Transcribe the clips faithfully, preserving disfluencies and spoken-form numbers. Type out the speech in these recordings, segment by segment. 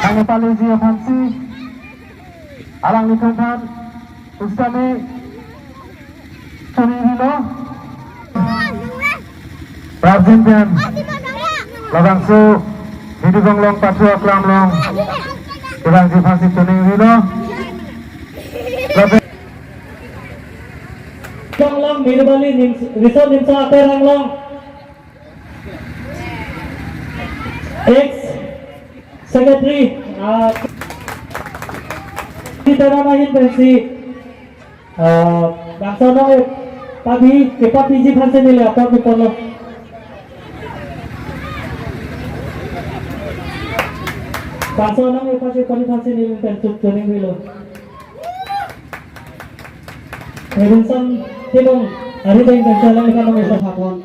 Nepaliji aphansi alangliphan pusitame choningri lo. Prapjin pen labangso Hidi Bonglong Pathu Aklam along kevangji aphansi choningri lo. Lapen Bonglong Miribali Nims-, Riso Nimso Aker Anglong, ex secretary, ah, kita nama hin pensi, ah, bangso nong, eh, pabi, kepabiji aphansi neli apor pi ponlo. Bangso nong, eh, pabi, pabi aphansi neli pen chuk choningri lo. Robinson Timung, arideng pen chalang ikan nong, eh, hapon.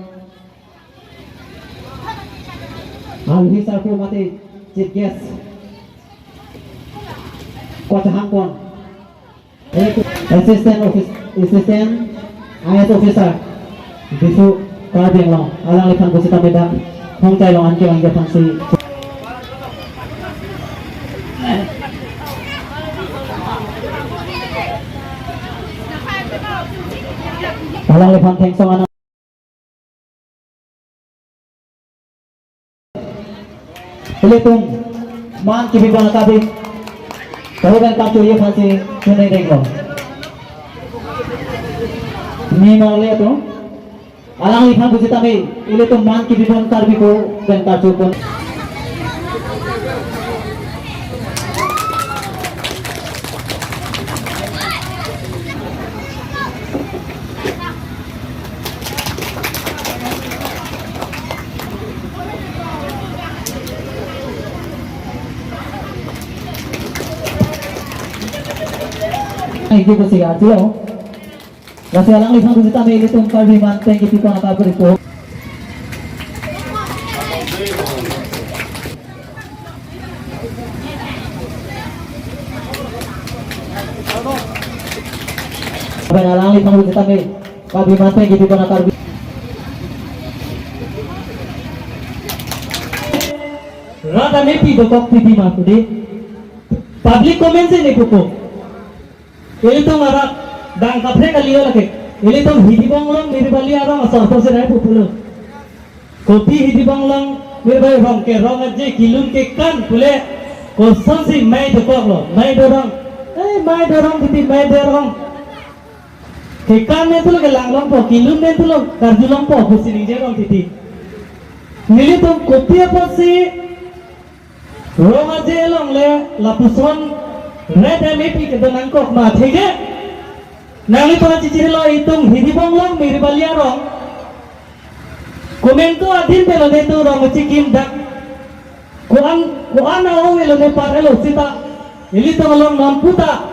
Alhi sarpo mate chief guest kachehang pon. Assistant office, assistant I A S officer, Disu Karbi Anglong, alangliphan pusitame dak Hongchai along an kevangji aphansi. Alangliphan thengsong anang. Ilitum man kepipon akabik, kahu pen kachuri aphansi choningri lo. Ni marle atum, alangliphan pusitame ilitum man kepipon Karbi kahu pen kachuri pon. Thank you, Kusi Artio. Lasi alangliphan pusitame ilitum Karbi man thank you, people, apa beri po. Aben alangliphan pusitame Karbi man thank you, people, Karbi. Rat amepi dokok titi ma today. Public comment si ne pupo. Ilitum arat dang kaprek kali lake. Ilitum Hidi Bonglong Miribali arong asor asor si rai pupulo. Kopi Hidi Bonglong Miribali arong ke rong aje kelun kekan pule kosonsi mei dokoklo, mei dorong. Eh, mei dorong titi, mei dorong. Kekan ne tulo kelang longpo, kelun ne tulo karju longpo, pusi ningje rong titi. Nelitum kopi apotsi rong aje along le lapuson rat amepi kedo nangkok ma theke. Nanglitum chichirilo itum Hidi Bonglong Miribali arong. Komento adin pelo ne tu rong chikim dak. Ko-an, ko-an a-ong elo ne par elo sita. Ilitum along mampu ta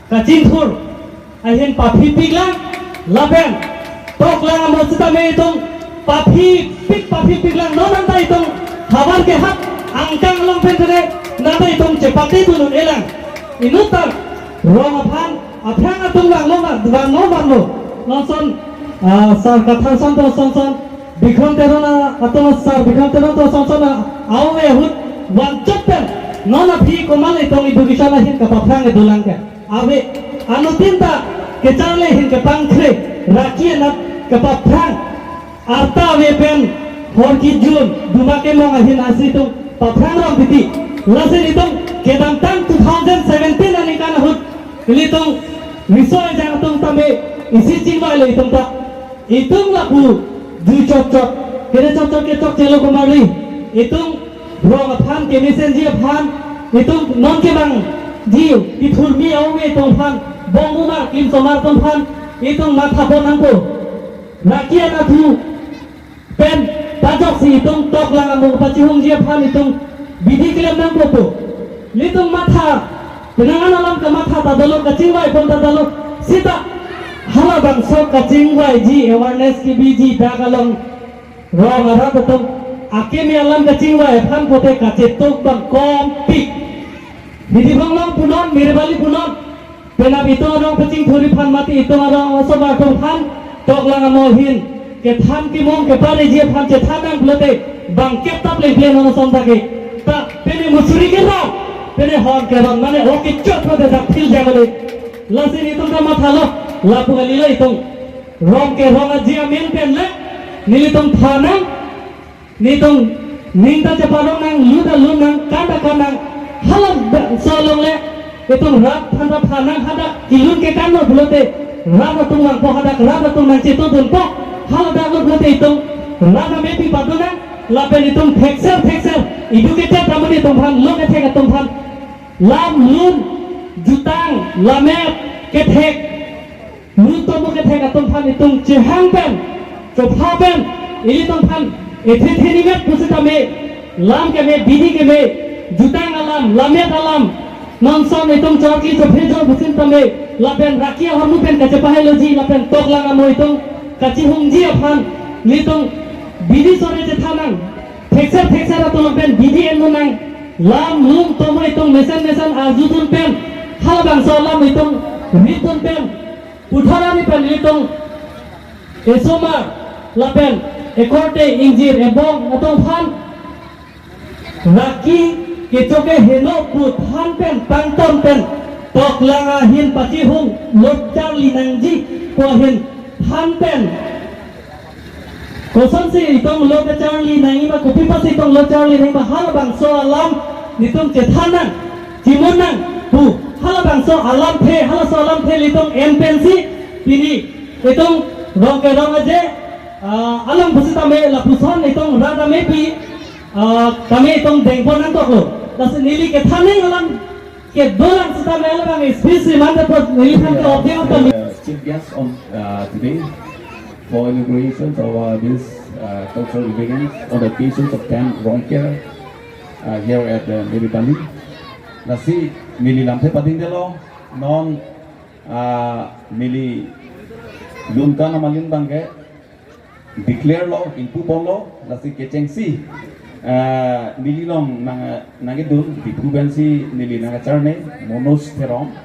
kachingthur ahin paphipik lang, lapen toklang amo sitame itum paphipik, paphipik lang, non anta itum havar kehat angkang along pen tene, nanta itum chepate tunun elang. Inut ta rong aphan, aphrang atum langlo, langlo, langlo. Nonson, ah, sar kathan son to sonson, Bikram Teron atum, sar Bikram Teron to sonson, ah, a-ong ahut vanchot pen, non aphi komat itum education ahin kapaphrang kedolang ke. Ave, anuttin ta kecharli ahin kepangkre, raki anat kepaphrang, arta ave pen hor kejun, duma kemong ahin asi itum paphrang rong titi. Lasi itum kedamtang two thousand seventeen aningkan ahut, ilitum riso ejang atum tame isi chingvai lo itum ta. Itum lapu dui chot chot, kere chot chot ke chot chelo komarli. Itum rong aphan, kemesenji aphan, itum non kevangji kethurmi a-ong itum aphan, bong umar, klim somar atum aphan, itum matha pon nangpo. Raki anatthu pen pajoksi itum toklang amo pachihungji aphan itum bidi klem nangpo po. Ilitum matha, penang an alam kematha ta dolo, kachingvai pon ta dolo. Sita halabangso kachingvaiji, awareness kebiji dak along rong arat atum akeme alam kachingvai aphan pote kachetok bang kompik. Hidi Bonglong punon, Miribali punon, penap itum arong pachingthurji aphan mati itum arong osomar atum aphan toklang amo ahin kethan kemong kepareji aphan chethan nang pulote bang kep tap le bien ono som ta ke. Ta pini Mussoorie kerap, Pene hon ke ron mane oke chot pade dak phil jagale. Lasi nelitum kamathalo, lapu kalilo itum. Rongke rong aje amen pen le, nelitum thanang, nelitum ning ta cheparong nang, lu ta lu nang, kan ta kan nang, halabangso along le, itum rat aphan ta thanang, hadak kelun ke kan lo pulote, rat atum nangpo, hadak rat atum nangchetongdunpo, haladak lo pulote itum, rat amepi padun nang, lapen itum thekser thekser, educated amonit atum aphan, lo kethek atum aphan, lam lun, jutang, lammet, kethek, lun tomo kethek atum aphan itum chehang pen, chopha pen, ilitum aphan, ethe thenimet pusitame, lam keme, bidi keme, jutang alam, lammet alam, non son itum chorki chophe jo pusitame, lapen raki ahormu pen kachepaheloji, lapen toklang amo itum kachihungji aphan, nelitum bidi sore chethanang, thekser thekser atum pen bidi enmonang, lam lun tomo itum mesen mesen arjudun pen, halabangso alam itum ridun pen, puthot ari pen itum, esomar, lapen ekorte ingjir ebong atum aphan, raki kecho ke heno pu than pen pangton pen, toklang ahin pachihung lo charli nangji pu ahin than pen, kosonsi itum lo kacharli nangji ma, kopi pusi itum lo charli nangji ma, halabangso alam nelitum chethan nang, chimun nang pu, halabangso alamthe, halaso alamthe nelitum en pensi, pini itum rongke rong aje, ah, alam pusitame lapuson itum rat amepi, ah, tame itum dengpon nangkoklo. Lasi neli kethan nang alam kedolang sitame alam ang S P C mande po neli than ke object tame. Uh, chief guest on, uh, today for inauguration of, uh, this, uh, cultural event on the occasions of ten Rongker, uh, here at, uh, Miribali. Lasi neli lamthe padingdelo, non, uh, neli lun kan amalin abangke declare lo, ingpu ponlo, lasi kechengsi, eh, neli along nang, nangkedun, Diphu pensi neli nangkacharne, Manoj Teron,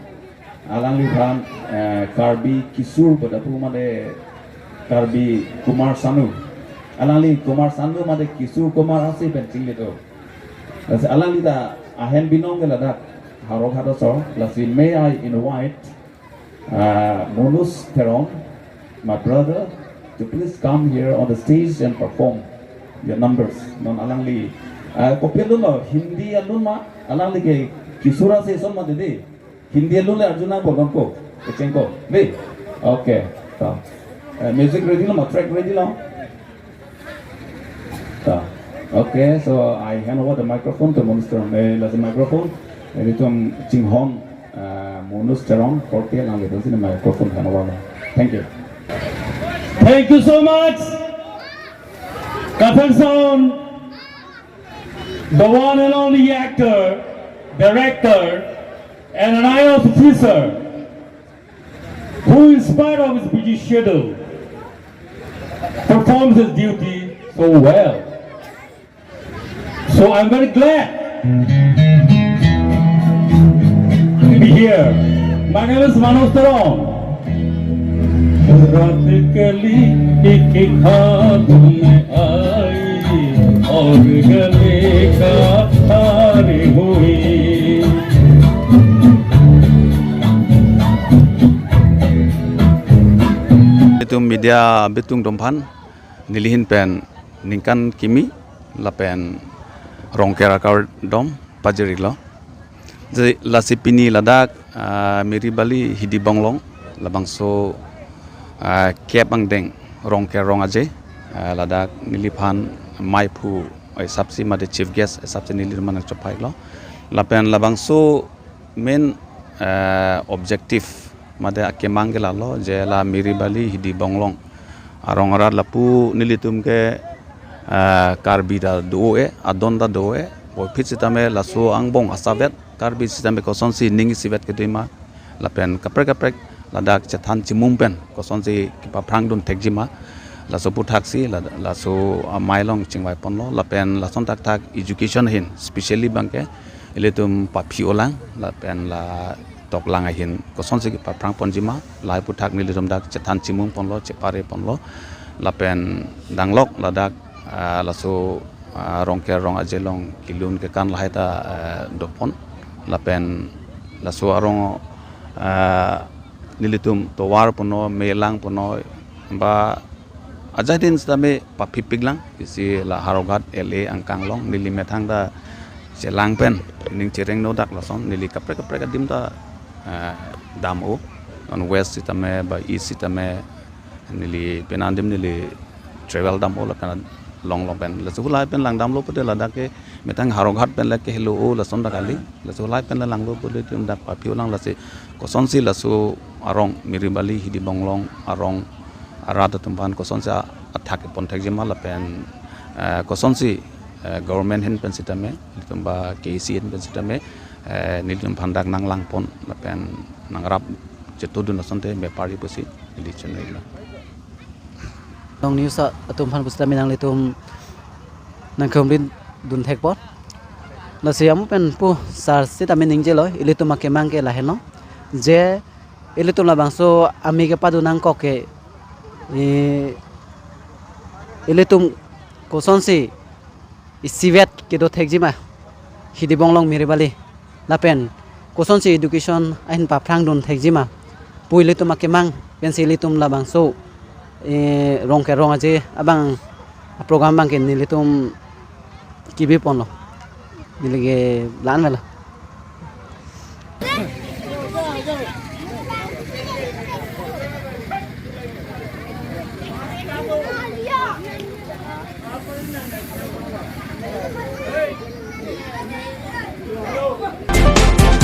alangliphan, eh, Karbi Kisur pu ta pu mate Karbi Kumar Sanu. Alangli Kumar Sanu mate Kisur Kumar ase pen chinglit o. Lasi alangli ta ahem binong ke ladak Howraghat aso, lasi may I invite uh, Manoj Teron, my brother, to please come here on the stage and perform your numbers. Non alangli, uh, kopi alun lo, Hindi alun ma, alangli ke Kisur ase ason ma didi. Hindi alun le arjuna bolon ko, kecheng ko. Dei? Okay. So, uh, music ready lo ma, track ready lo. Ta. Okay, so I hand over the microphone to Manoj Teron. Eh, lasi microphone, eh, nelitum chinghon, eh, Manoj Teron, korte alanglitum si microphone hand over. Thank you. Thank you so much. Kathenson, the one and only actor, director, and an I A S officer, who, in spite of his busy schedule, performs his duty so well. So I'm very glad to be here. My name is Manoj Teron. रात कली एक खाब में आई और गले का हार हुई। Itum media bitung atum aphan neli ahin pen ningkan kimi lapen Rongker akardom pajirlo. Jadi lasi pini ladak, ah, Miribali Hidi Bonglong labangso, ah, kep angdeng Rongker rong aje, ah, ladak neliphan maiphu, eh, hisap si mate chief guest, eh, hisap si neli mane chophai lo. Lapen labangso main, eh, objective mate akemang ke lalo je la Miribali Hidi Bonglong arong arat lapu nelitum ke, eh, Karbi ta do-e, adon ta do-e, puvoiphit sitame laso angbong asavet Karbi sitame kosonsi ning isivet kedo ma, lapen kaprek kaprek ladak chethan chimum pen kosonsi kepaphrang dun thekji ma, laso aputhak si la-, laso amei along chingvai ponlo, lapen lason thakthak education ahin, specially abangke ilitum paphi olang lapen la toklang ahin kosonsi kepaphrang ponji ma, lahai aputhak nelitum dak chethan chimum ponlo, chepare ponlo, lapen danglok ladak, ah, laso, ah, Rongker rong aje along kelun kekan lahai ta, ah, dopon. lapen laso arong, ah, nelitum tovar punon, melang punon, ba ajai din sitame paphipik lang, isi la Howraghat L A angkang along, neli methang ta chelang pen, ning chereng nodak lason, neli kaprek kaprek adim ta, ah, dam-o, non west sitame, ba east sitame, neli penang adim neli travel dam-o lapen along along pen. Laso hulai pen langdamlo pute ladak ke methang Howraghat pen lake helo-o lason ta kali. Laso hulai pen langlo pute tum dak paphi-o lang lasi kosonsi laso arong Miribali Hidi Bonglong arong arat atum aphan kosonsi a-, athak kepon thekjima lapen, eh, kosonsi, eh, government ahin pen sitame, ilitum ba K A C ahin pen sitame, eh, nelitum aphan dak nanglangpon lapen nangrap chetudun asonte mepari pusi ili channel lo. Long news a-, atum aphan pusitame nanglitum nangkehumri dun thekpo. Lasi amu pen pu sar sitame ningjelo, ilitum akemang ke lahenlo. Je ilitum labangso amei kepadun nangkok ke, eh, ilitum kosonsi isivet kedo thekjima Hidi Bonglong Miribali lapen kosonsi education ahin paphrang dun thekjima pu ilitum akemang pensi ilitum labangso, eh, rong kerong aje abang program abang ke nelitum kebi ponlo. Neli ke la-an melo.